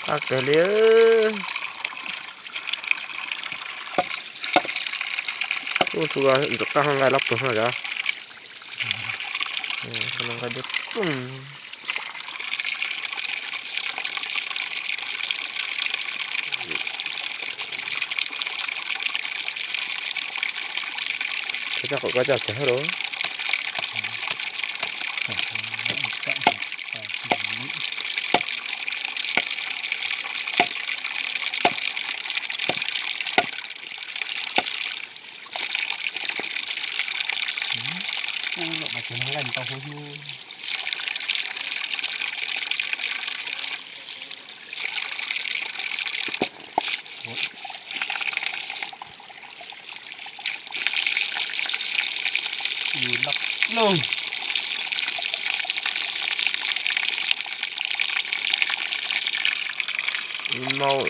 Qab kawg li. Ub, tus ntxim qab nqaij loj ploog no cov. Nqaij dub ploog. Koj coj, koj coj tseg lawm. Ib maub.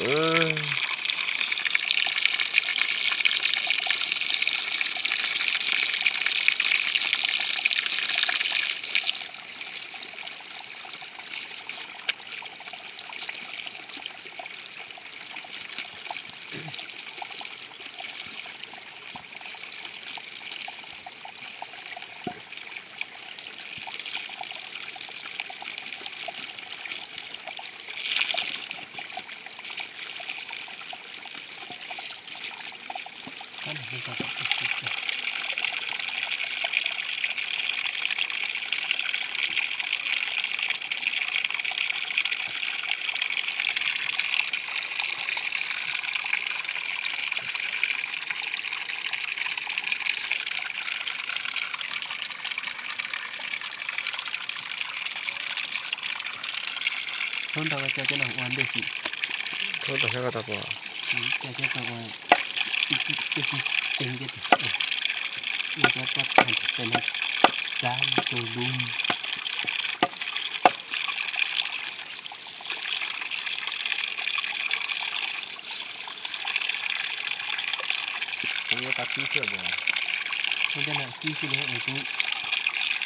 Txhob nrog cov cov no ua ntej xwb. Txhob nrog cov cov ua ib tug tib teg, ua cov pob txha ntawm tej no txav rau lub. Kuv ua tau tib xwb os. Kuv ua tib xwb los kuv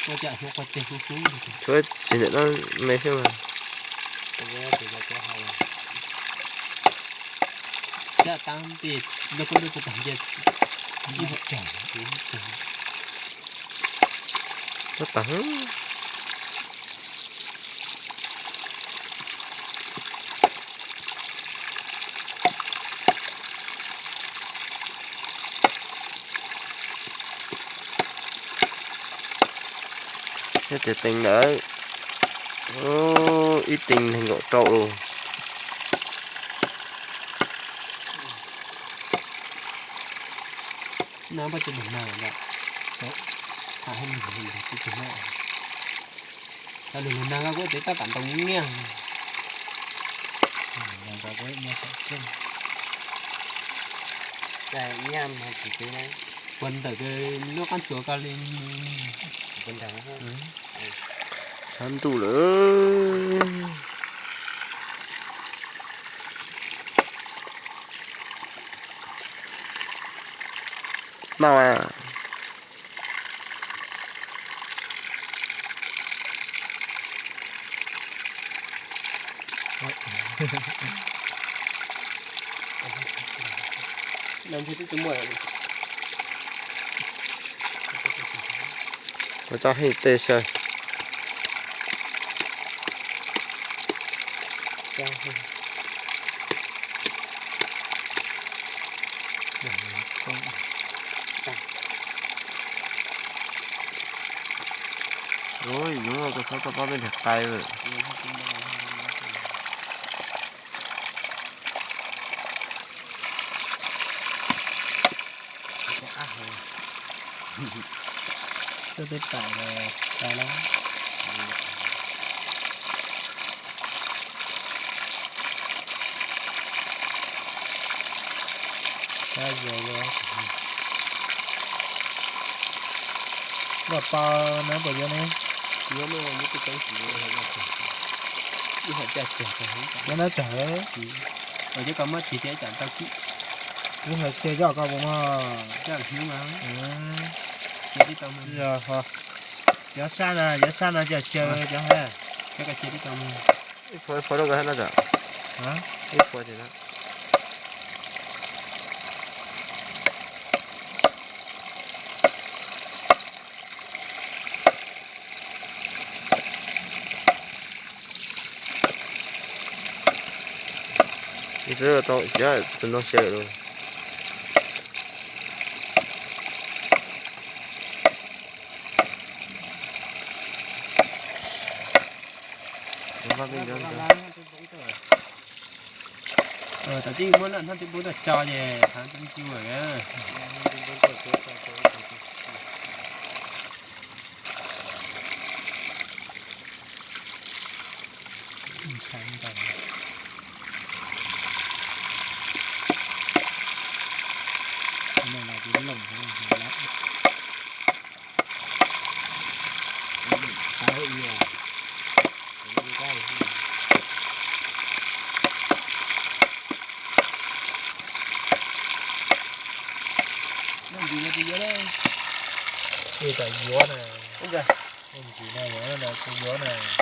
ua cam xyov qhov twg xwb xwb. Tshuav tsis ntawm no me xwb mas. Cam tab tis los koj lub tag tag nce ib hom tsam. Tab tag. Thiab cov teev ntawd, ib teev nees nkaum rau lus. No pob tsis lug nag lawm, tham hais lug tsis tsis no. Thaum lug lug nag ko kuj tseem tab tom ntoo nyiaj. Puag ntawm lub qab tsuas ko li. Tshav ntuj lawm. Noj. Ua tsob hej tej xyaw. Ua, yus koj txhob tau pob peb lig qai lawm. Twb twb pam qai lawm. Kab zoo li. Noj pab na puas yuav ne? Yuav, yuav ib hom caj tseg, yuav nab tseg. Ua cov koj muab tsis tias ib tsam tau kib. Wb hais xia coj koj puas muaj? Coj hnub mas. Xia tib tau mas. Cov sab na, cov sab no coj xyaw cov hab. Cov koj xia tib tau mas. Ib phuav ib phuav rau koj hab no tsam. Ib puas ces na. Xwb tau siav tsis nrog siav lawm. Tam tij muab lawm noj tij npub tuaj tso ces thov tij ncu. Ntsis no tsis yuav na. Ntsis no yuav na, tsis yuav na.